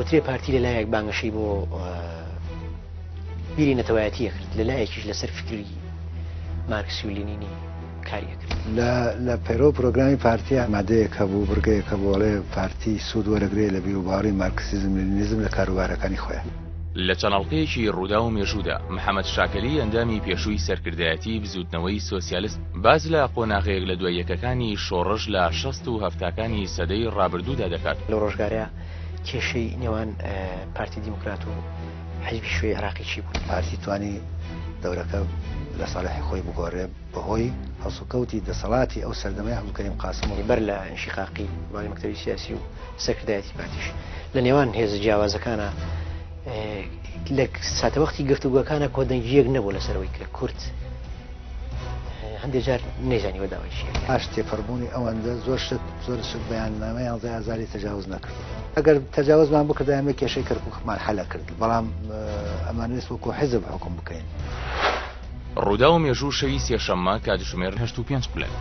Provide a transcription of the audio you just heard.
ئەوترێ پارتی لە لایەک بانگەشەی بۆ بیری نەتەوایەتی ئەکرد، لە لایەکیش لەسەر فکری مارکسی و لینینی کاری ئەکرد. لە لە پەیڕەو پرۆگرامی پارتی مادەیەک هەبوو، بڕگەیەک هەبوو ئەڵێ پارتی سوود وەرەگرێ لە بیروباوەڕی مارکسیزم لینینیزم لە کاروبارەکانی خۆیان. لە چەند ئەڵقەیەکی ڕووداو و مێژوودا، محەمەد شاکەلی ئەندامی پێشووی سەرکردایەتی بزووتنەوەی سۆسیالست باس لە قۆناغە یەک لە دوای یەکەکانی شۆڕش لە شەست و هەفتاکانی سەدەی ڕابردوودا دەکات. لەو ڕۆژگارەیا کێشەی نێوان پارتی دیموکرات و حیزبی شوێی عێراقی چی بوو؟ پارتی توانی دەورەکە لە ساڵحی خۆی بگۆڕێ بەهۆی هەڵسوکەوتی دەسەڵاتی ئەو سەردەمەی عەبدولکەریم قاسم و. بەر لە ئینشیقاقی باڵی مەکتەبی سیاسی و سەرکردایەتی پارتیش لە نێوان هێزە جیاوازەکانە لە ساتەوەختی گفتوگۆکانە کۆدەنگییەک نەبوو لەسەر ئەوەی کە کورد هەندێک جار نەیزانیوە داوای چییە. پاش تێپەڕبوونی ئەوەندە زۆر شت زۆر شت بەیاننامە یانزەی ئازاری تەجاوز نەکردووە. ئەگەر تەجاوزمان بکردایە ئێمە کێشەی کەرکووکمان حەل ئەکرد، بەڵام ئەمانویست وەکوو حیزب حوکم بکەین. ڕووداو و مێژوو شەوی سێشەممە کاتژمێر هەشت و پێنج خولەک.